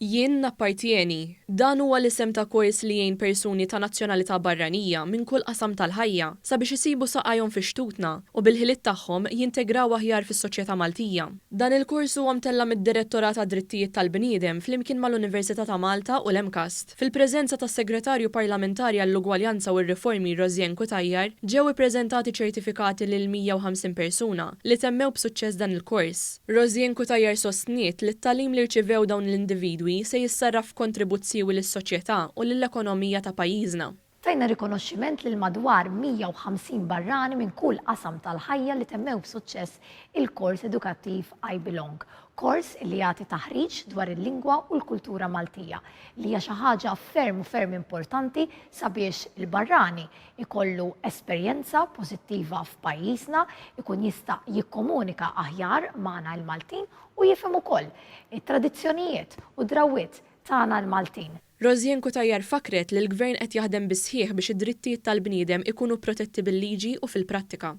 Jien nappartjeni. Dan huwa l-isem ta' kors li jgħin persuni ta' nazzjonalità barranija minn kull qasam tal-ħajja sabiex isibu saqajhom fi xtutna u bil-ħiliet tagħhom jintegraw aħjar fis-soċjetà Maltija. Dan il-kors huwa mtella' mid-Direttorat għad-Drittijiet tal-Bniedem flimkien mal-Università ta' Malta u l-MCAST. Fil-preżenza tas-Segretarju Parlamentari għall-Ugwaljanza u r-Riformi Rosianne Cutajar, ġew ippreżentati ċertifikati lil 150 persuna li temmew b'suċċess dan il-kors. Rosianne Cutajar sostniet li t-tagħlim li rċivew dawn l-individwi se jissarraf f'kontribut siewi lis-soċjetà u lill-ekonomija ta' pajjiżna. Tajna rikonoxximent lil madwar 150 barrani minn kull qasam tal-ħajja li temmew b'suċċess il-kors edukattiv I Belong, kors li jagħti taħriġ dwar il-lingwa u l-kultura Maltija, li hija xi ħaġa ferm u ferm importanti sabiex il-barrani jkollu esperjenza pożittiva f'pajjiżna, ikun jista' jikkomunika aħjar magħna l-Maltin u jifhem ukoll it-tradizzjonijiet u d-drawwiet tagħna l-Maltin. Rosianne Cutajar fakkret li l-Gvern qed jaħdem bis-sħiħ biex id-drittijiet tal-bniedem ikunu protetti bil-liġi u fil-prattika.